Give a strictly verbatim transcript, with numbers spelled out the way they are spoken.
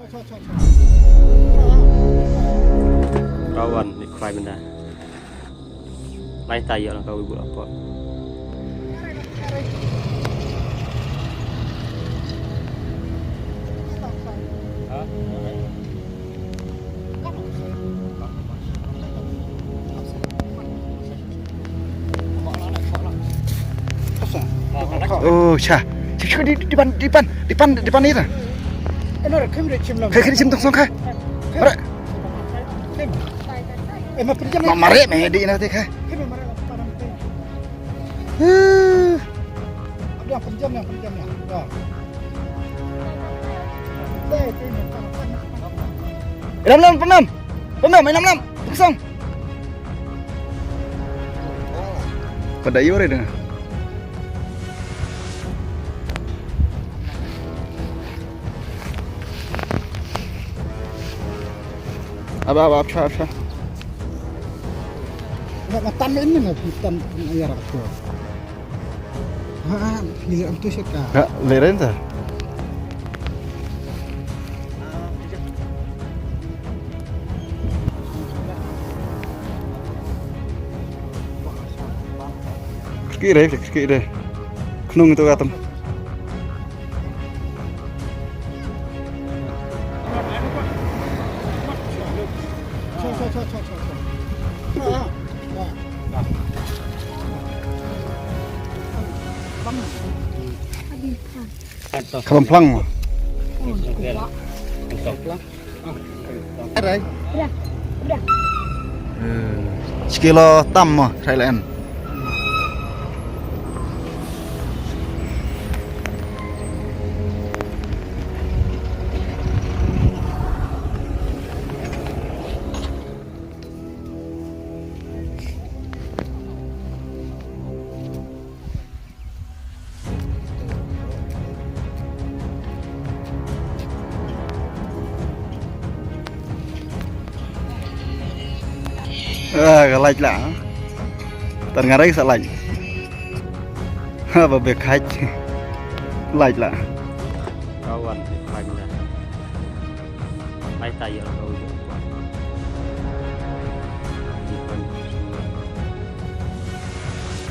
Ka wan ni khrai benda. Lai tai ïa lang ka wi bu lapor. Oh, sha. Sha, sha, di, di depan, di depan, di depan, di depan ni ta. Khai, khai, sim tong song khai. Mare. Ma, mare, me, di na te khai. Huh. Lam, lam, pynam. Pynam, pynam. Tong song. Pada iyo re deh. Aba, aba, apsha, apsha. Nga, nga tan ini nga, tan ayar aku. Ha, ha, ini antu siapa? Ha, leren ta. Kiki re, kiki re. Khnung tu katam. Khlem phlang. Rai. Shi kilo tam mo, Thailand. Ah, ka lait la. Tar ngarai sa lait. Ha, ba be khach. Lait la. Kawan, lait la. Lait ta ya, kawan.